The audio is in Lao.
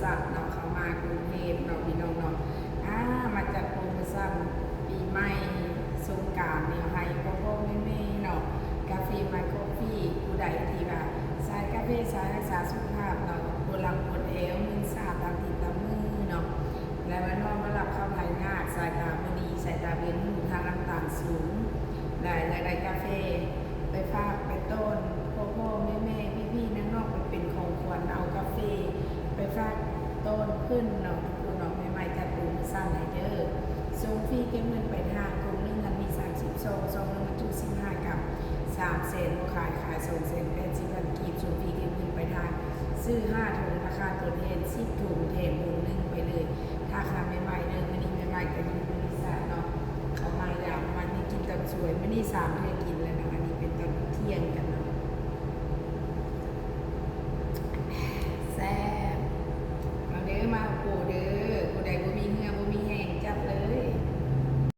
ສັດເນາະ ເຂົ້າມາກຸງເທບເນາະ ພີ່ນ້ອງເນາະ ອາ ມາຈັດໂປຣໂມຊັນປີໃໝ່ສົງການນີ້ ໃຫ້ພໍ່ໆແມ່ໆເນາະ ກາເຟ My Coffee ຜູ້ໃດທີ່ວ່າສາຍກາເຟ ສາຍຮັກສາສຸຂະພາບເນາະ ປວດຫຼັງປວດແອວ ມຶນຊາຕາມຕີນຕາມມືເນາະ ແລະວ່ານອນບໍ່ຫຼັບ ເຂົ້າຖ່າຍຍາກ ສາຍຕາບໍ່ດີ ສາຍຕາເບນ ທານນ້ຳຕານສູງ ແລະຢາກໄດ້ກາເຟ ໄປຝາກໄປຕ້ອນພໍ່ໆແມ່ໆ ພີ່ໆນ້ອງໆ ໄປເປັນຂອງຂວັນ ເອົາກາເຟໄປຝາກຕ້ອນເພິ່ນເນາະ ທຸກຄົນເນາະ ແມ່ໄມ້ຈັດໂປຣໂມຊັນໃຫ້ເດີ້ ສົ່ງຟຣີເກັບເງິນປາຍທາງ ຖົງໜຶ່ງຫັ້ນມີສາມສິບຊອງ ຊອງໜຶ່ງບັນຈຸສິບຫ້າກຣັມ ສາມແສນບໍ່ຂາຍ ຂາຍສອງແສນແປດສິບພັນກີບ ສົ່ງຟຣີເກັບເງິນປາຍທາງ ຊື້ຫ້າຖົງ ລາຄາຕົວແທນສິບຖົງ ແຖມຖົງໜຶ່ງໄປເລີຍ ທັກຫາແມ່ໄມ້ເດີ້ ມື້ນີ້ແມ່ໄມ້ກໍຢູ່ບໍລິສັດເນາະ ເຂົ້າມາຢາມ ມາກິນຕຳສວຍ ມື້ນີ້ສາມເທື່ອກິນແລ້ວເນາະ ອັນນີ້ເປັນຕອນເທີ່ຍງກັນ